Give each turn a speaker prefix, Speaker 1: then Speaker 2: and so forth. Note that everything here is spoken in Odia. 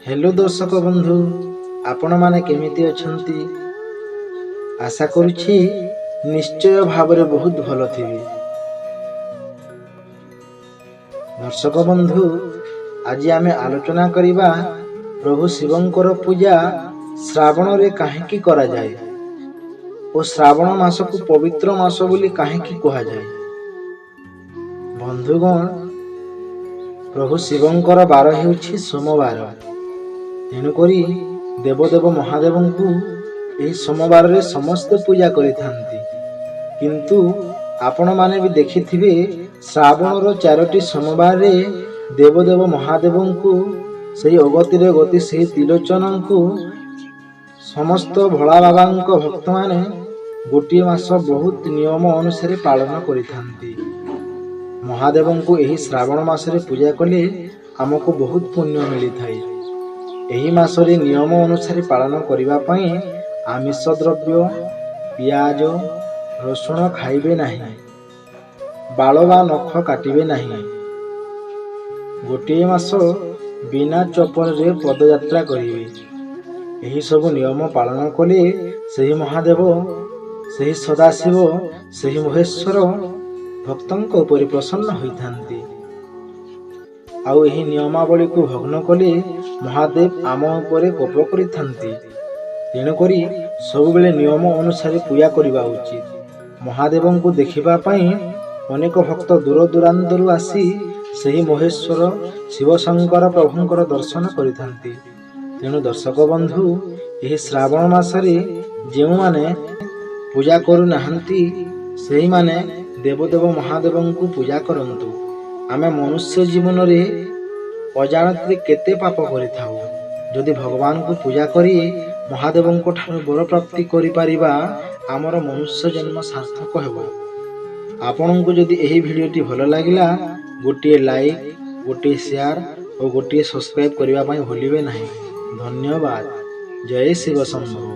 Speaker 1: ହ୍ୟାଲୋ ଦର୍ଶକ ବନ୍ଧୁ, ଆପଣମାନେ କେମିତି ଅଛନ୍ତି? ଆଶା କରୁଛି ନିଶ୍ଚୟ ଭାବରେ ବହୁତ ଭଲ ଥିବେ। ଦର୍ଶକ ବନ୍ଧୁ, ଆଜି ଆମେ ଆଲୋଚନା କରିବା ପ୍ରଭୁ ଶିବଙ୍କର ପୂଜା ଶ୍ରାବଣରେ କାହିଁକି କରାଯାଏ ଓ ଶ୍ରାବଣ ମାସକୁ ପବିତ୍ର ମାସ ବୋଲି କାହିଁକି କୁହାଯାଏ। ବନ୍ଧୁଗଣ, ପ୍ରଭୁ ଶିବଙ୍କର ବାର ହେଉଛି ସୋମବାର। ତେଣୁକରି ଦେବଦେବ ମହାଦେବଙ୍କୁ ଏହି ସୋମବାରରେ ସମସ୍ତେ ପୂଜା କରିଥାନ୍ତି। କିନ୍ତୁ ଆପଣମାନେ ବି ଦେଖିଥିବେ, ଶ୍ରାବଣର ଚାରୋଟି ସୋମବାରରେ ଦେବଦେବ ମହାଦେବଙ୍କୁ, ସେହି ଅଗତିରେ ଗତି ସେହି ତ୍ରିଲୋଚନଙ୍କୁ ସମସ୍ତ ଭୋଳା ବାବାଙ୍କ ଭକ୍ତମାନେ ଗୋଟିଏ ମାସ ବହୁତ ନିୟମ ଅନୁସାରେ ପାଳନ କରିଥାନ୍ତି। ମହାଦେବଙ୍କୁ ଏହି ଶ୍ରାବଣ ମାସରେ ପୂଜା କଲେ ଆମକୁ ବହୁତ ପୁଣ୍ୟ ମିଳିଥାଏ। ଏହି ମାସରେ ନିୟମ ଅନୁସାରେ ପାଳନ କରିବା ପାଇଁ ଆମିଷ ଦ୍ରବ୍ୟ, ପିଆଜ ରସୁଣ ଖାଇବେ ନାହିଁ, ବାଳ ବା ନଖ କାଟିବେ ନାହିଁ, ଗୋଟିଏ ମାସ ବିନା ଚପଲରେ ପଦଯାତ୍ରା କରିବେ। ଏହିସବୁ ନିୟମ ପାଳନ କଲେ ସେହି ମହାଦେବ, ସେହି ସଦାଶିବ, ସେହି ମହେଶ୍ୱର ଭକ୍ତଙ୍କ ଉପରେ ପ୍ରସନ୍ନ ହୋଇଥାନ୍ତି। ଆଉ ଏହି ନିୟମାବଳୀକୁ ଭଗ୍ନ କଲେ ମହାଦେବ ଆମ ଉପରେ କୋପ କରିଥାନ୍ତି। ତେଣୁକରି ସବୁବେଳେ ନିୟମ ଅନୁସାରେ ପୂଜା କରିବା ଉଚିତ। ମହାଦେବଙ୍କୁ ଦେଖିବା ପାଇଁ ଅନେକ ଭକ୍ତ ଦୂର ଦୂରାନ୍ତରୁ ଆସି ସେହି ମହେଶ୍ୱର ଶିବଶଙ୍କର ପ୍ରଭୁଙ୍କର ଦର୍ଶନ କରିଥାନ୍ତି। ତେଣୁ ଦର୍ଶକ ବନ୍ଧୁ, ଏହି ଶ୍ରାବଣ ମାସରେ ଯେଉଁମାନେ ପୂଜା କରୁନାହାନ୍ତି, ସେହିମାନେ ଦେବଦେବ ମହାଦେବଙ୍କୁ ପୂଜା କରନ୍ତୁ। ଆମେ ମନୁଷ୍ୟ ଜୀବନରେ ଅଜାଣତରେ କେତେ ପାପ କରିଥାଉ। ଯଦି ଭଗବାନଙ୍କୁ ପୂଜା କରି ମହାଦେବଙ୍କ ଠାରୁ ବର ପ୍ରାପ୍ତି କରିପାରିବା, ଆମର ମନୁଷ୍ୟ ଜନ୍ମ ସାର୍ଥକ ହେବ। ଆପଣଙ୍କୁ ଯଦି ଏହି ଭିଡ଼ିଓଟି ଭଲ ଲାଗିଲା, ଗୋଟିଏ ଲାଇକ୍, ଗୋଟିଏ ସେୟାର ଓ ଗୋଟିଏ ସବସ୍କ୍ରାଇବ୍ କରିବା ପାଇଁ ଭୁଲିବେ ନାହିଁ। ଧନ୍ୟବାଦ। ଜୟ ଶିବ ଶମ୍ଭୁ।